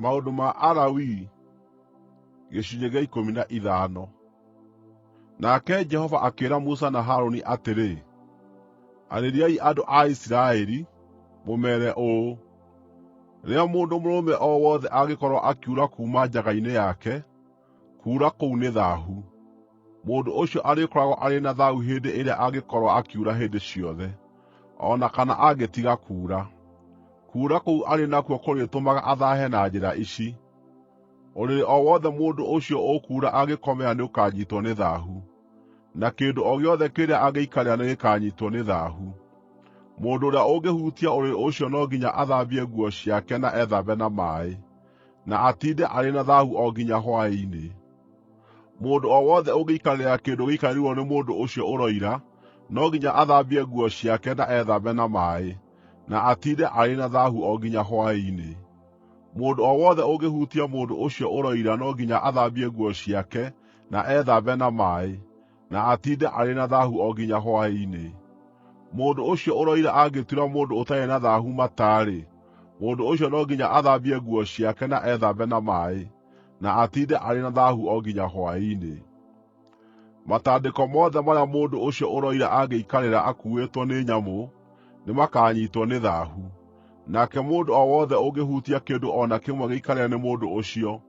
Maũndũ ma Alawii gĩcunjĩ gĩa 15. Nake Jehova akĩĩra Musa na Harũni atĩrĩ, Arĩriai andũ a Isiraeli, mũmeere ũũ: ‘Rĩrĩa mũndũ mũrũme o wothe angĩkorwo akiura kuuma njaga-inĩ yake, kuura kũu nĩ thaahu. Mũndũ ũcio arĩkoragwo arĩ na thaahu hĩndĩ ĩrĩa angĩkorwo akiura hĩndĩ ciothe, o na kana angĩtiga kuura. Kuura kũu arĩ nakuo kũrĩtũmaga athaahe na njĩra ici: Ũrĩrĩ o wothe mũndũ ũcio ũkuura angĩkomera nĩũkanyiitwo nĩ thaahu, na kĩndũ o gĩothe kĩrĩa angĩikarĩra nĩgĩkanyiitwo nĩ thaahu. Mũndũ ũrĩa ũngĩhutia ũrĩrĩ ũcio no nginya athambie nguo ciake na ethambe na maaĩ, na atiinde arĩ na thaahu o nginya hwaĩ-inĩ. Mũndũ o wothe ũngĩikarĩra kĩndũ gĩikarĩirwo nĩ mũndũ ũcio ũroira no nginya athambie nguo ciake na ethambe na maaĩ, na atiinde arĩ na thaahu o nginya hwaĩ-inĩ. Mũndũ o wothe ũngĩhutia mũndũ ũcio ũroira no nginya athambie nguo ciake na ethambe na maaĩ, na atiinde arĩ na thaahu o nginya hwaĩ-inĩ. Mũndũ ũcio ũroira angĩtuĩra mũndũ ũtarĩ na thaahu mata-rĩ, mũndũ ũcio no nginya athambie nguo ciake na ethambe na maaĩ, na atiinde arĩ na thaahu o nginya hwaĩ-inĩ. Matandĩko mothe marĩa mũndũ ũcio ũroira angĩikarĩra akuuĩtwo nĩ nyamũ, nĩmakanyiitwo nĩ thaahu, nake mũndũ o wothe ũngĩhutia kĩndũ o na kĩmwe gĩikarĩre nĩ mũndũ ũcio,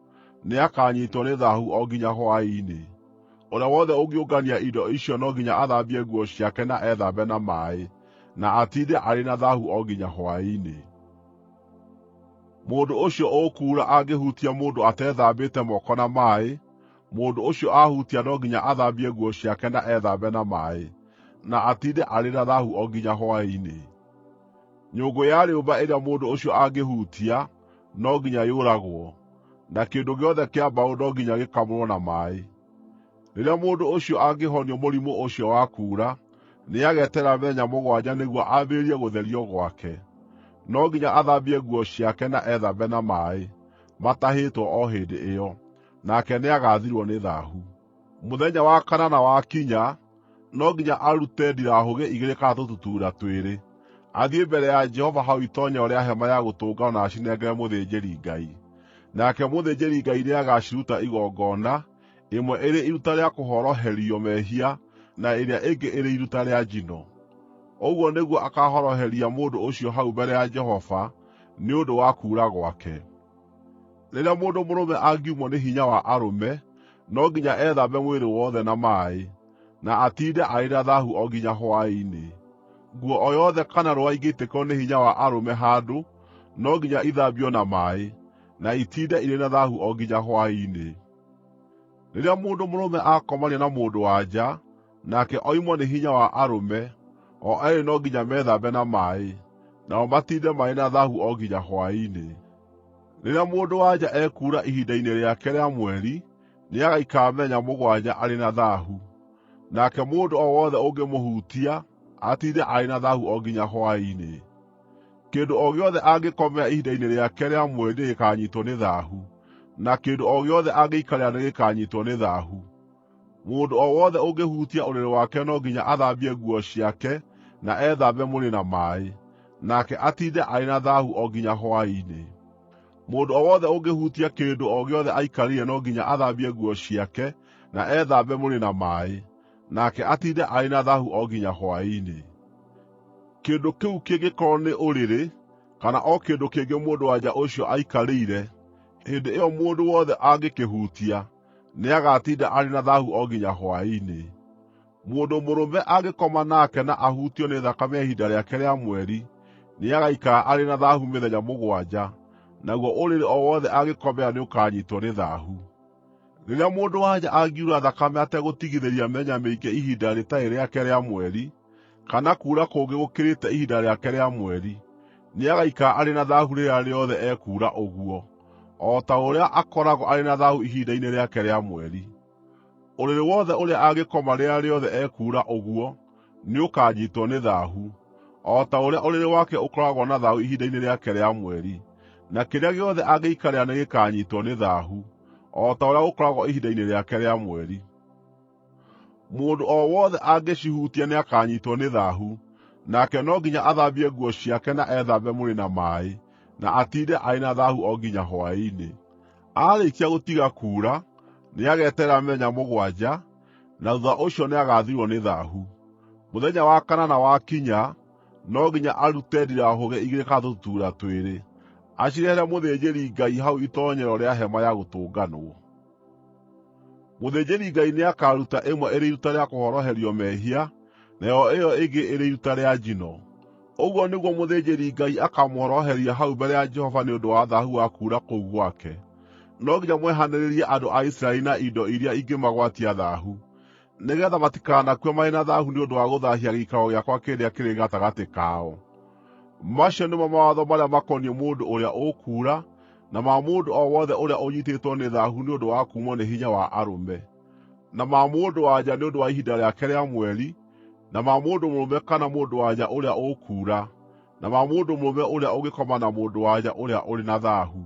nĩakanyiitwo nĩ thaahu o nginya hwaĩ-inĩ. Ũrĩa wothe ũngĩũngania indo icio no nginya athambie nguo ciake na ethambe na maaĩ, na atiinde arĩ na thaahu o nginya hwaĩ-inĩ. Mũndũ ũcio ũkuura angĩhutia mũndũ atethambĩte moko na maaĩ, mũndũ ũcio ahutia no nginya athambie nguo ciake na ethambe na maaĩ, na atiinde arĩ na thaahu o nginya hwaĩ-inĩ. Nyũngũ ya rĩũmba ĩrĩa mũndũ ũcio angĩhutia no nginya yũragwo, na kĩndũ gĩothe kĩa mbaũ no nginya gĩkamũrwo na maaĩ. Rĩrĩa mũndũ ũcio angĩhonio mũrimũ ũcio wa kuura, nĩageterera mĩthenya mũgwanja nĩguo ambĩrĩrie gũtherio gwake. No nginya athambie nguo ciake na ethambe na maaĩ, matahĩtwo o hĩndĩ ĩyo, nake nĩagathirwo nĩ thaahu. Mũthenya wa kanana wakinya, no nginya arute ndirahũgĩ igĩrĩ kana tũtutuura twĩrĩ, athiĩ mbere ya Jehova hau itoonyero rĩa Hema-ya-Gũtũnganwo na acinengere mũthĩnjĩri-Ngai. Nake mũthĩnjĩri-Ngai nĩagaciruta igongona, ĩmwe ĩrĩ iruta rĩa kũhoroherio mehia na ĩrĩa ĩngĩ ĩrĩ iruta rĩa njino. Ũguo nĩguo akaahoroheria mũndũ ũcio hau mbere ya Jehova nĩ ũndũ wa kuura gwake. Rĩrĩa mũndũ mũrũme angiumwo nĩ hinya wa arũme, no nginya ethambe mwĩrĩ wothe na maaĩ, na atiinde arĩ na thaahu o nginya hwaĩ-inĩ. Nguo o yothe kana rũũa ingĩitĩkwo nĩ hinya wa arũme handũ, no nginya ithambio na maaĩ, na itiinde irĩ na thaahu o nginya hwaĩ-inĩ. Rĩrĩa mũndũ mũrũme akomania na mũndũ-wa-nja, nake oimwo nĩ hinya wa arũme, o eerĩ no nginya methambe na maaĩ, nao matiinde marĩ na thaahu o nginya hwaĩ-inĩ. Rĩrĩa mũndũ-wa-nja ekuura ihinda-inĩ rĩake rĩa mweri, nĩagaikara mĩthenya mũgwanja arĩ na thaahu, nake mũndũ o wothe ũngĩmũhutia atiinde arĩ na thaahu o nginya hwaĩ-inĩ. Kĩndũ o gĩothe angĩkomera ihinda-inĩ rĩake rĩa mweri nĩgĩkanyiitwo nĩ thaahu, na kĩndũ o gĩothe angĩikarĩra nĩgĩkanyiitwo nĩ thaahu. Mũndũ o wothe ũngĩhutia ũrĩrĩ wake no nginya athambie nguo ciake na ethambe mwĩrĩ na maaĩ, nake atiinde arĩ na thaahu o nginya hwaĩ-inĩ. Mũndũ o wothe ũngĩhutia kĩndũ o gĩothe aikarĩire no nginya athambie nguo ciake na ethambe mwĩrĩ na maaĩ, nake atiinde arĩ na thaahu o nginya hwaĩ-inĩ. Kĩndũ kĩu kĩngĩkorwo nĩ ũrĩrĩ, kana o kĩndũ kĩngĩ mũndũ-wa-nja ũcio aikarĩire, hĩndĩ ĩyo mũndũ wothe angĩkĩhutia, nĩagatinda arĩ na thaahu o nginya hwaĩ-inĩ. Mũndũ mũrũme angĩkoma nake na ahutio nĩ thakame ya ihinda rĩake rĩa mweri, nĩagaikara arĩ na thaahu mĩthenya mũgwanja, naguo ũrĩrĩ o wothe angĩkomera nĩũkanyiitwo nĩ thaahu. Rĩrĩa mũndũ-wa-nja angiura thakame ategũtigithĩria mĩthenya mĩingĩ ihinda rĩtarĩ rĩake rĩa mweri, kana kuura kũngĩ gũkĩrĩte ihinda rĩake rĩa mweri, nĩagaikara arĩ na thaahu rĩrĩa rĩothe ekuura ũguo, o ta ũrĩa akoragwo arĩ na thaahu ihinda-inĩ rĩake rĩa mweri. Ũrĩrĩ wothe ũrĩa angĩkoma rĩrĩa rĩothe ekuura ũguo nĩũkanyiitwo nĩ thaahu, o ta ũrĩa ũrĩrĩ wake ũkoragwo na thaahu ihinda-inĩ rĩake rĩa mweri, na kĩrĩa gĩothe angĩikarĩra nĩgĩkanyiitwo nĩ thaahu, o ta ũrĩa gũkoragwo ihinda-inĩ rĩake rĩa mweri. Mũndũ o wothe angĩcihutia nĩakanyiitwo nĩ thaahu, nake no nginya athambie nguo ciake na ethambe mwĩrĩ na maaĩ, na atiinde arĩ na thaahu o nginya hwaĩ-inĩ. Aarĩkia gũtiga kuura, nĩageterera mĩthenya mũgwanja, na thuutha ũcio nĩagathirwo nĩ thaahu. Mũthenya wa kanana wakinya, no nginya arute ndirahũgĩ igĩrĩ kana tũtutuura twĩrĩ, acirehere mũthĩnjĩri-Ngai hau itoonyero rĩa Hema-ya-Gũtũnganwo. Mũthĩnjĩri-Ngai nĩakaruta ĩmwe ĩrĩ iruta rĩa kũhoroherio mehia, nayo ĩyo ĩngĩ ĩrĩ iruta rĩa njino. Ũguo nĩguo mũthĩnjĩri-Ngai akaamũhoroheria hau mbere ya Jehova nĩ ũndũ wa thaahu wa kuura kũu gwake. No nginya mwehanĩrĩrie andũ a Isiraeli na indo iria ingĩmagwatia thaahu, nĩgeetha matikanakue marĩ na thaahu nĩ ũndũ wa gũthaahia gĩikaro gĩakwa kĩrĩa kĩrĩ gatagatĩ kao. Macio nĩmo mawatho marĩa makoniĩ mũndũ ũrĩa ũkuura, na ma mũndũ o wothe ũrĩa ũnyiitĩtwo nĩ thaahu nĩ ũndũ wa kuumwo nĩ hinya wa arũme, na ma mũndũ-wa-nja nĩ ũndũ wa ihinda rĩake rĩa mweri, na ma mũndũ mũrũme kana mũndũ-wa-nja ũrĩa ũkuura, na ma mũndũ mũrũme ũrĩa ũngĩkoma na mũndũ-wa-nja ũrĩa ũrĩ na thaahu.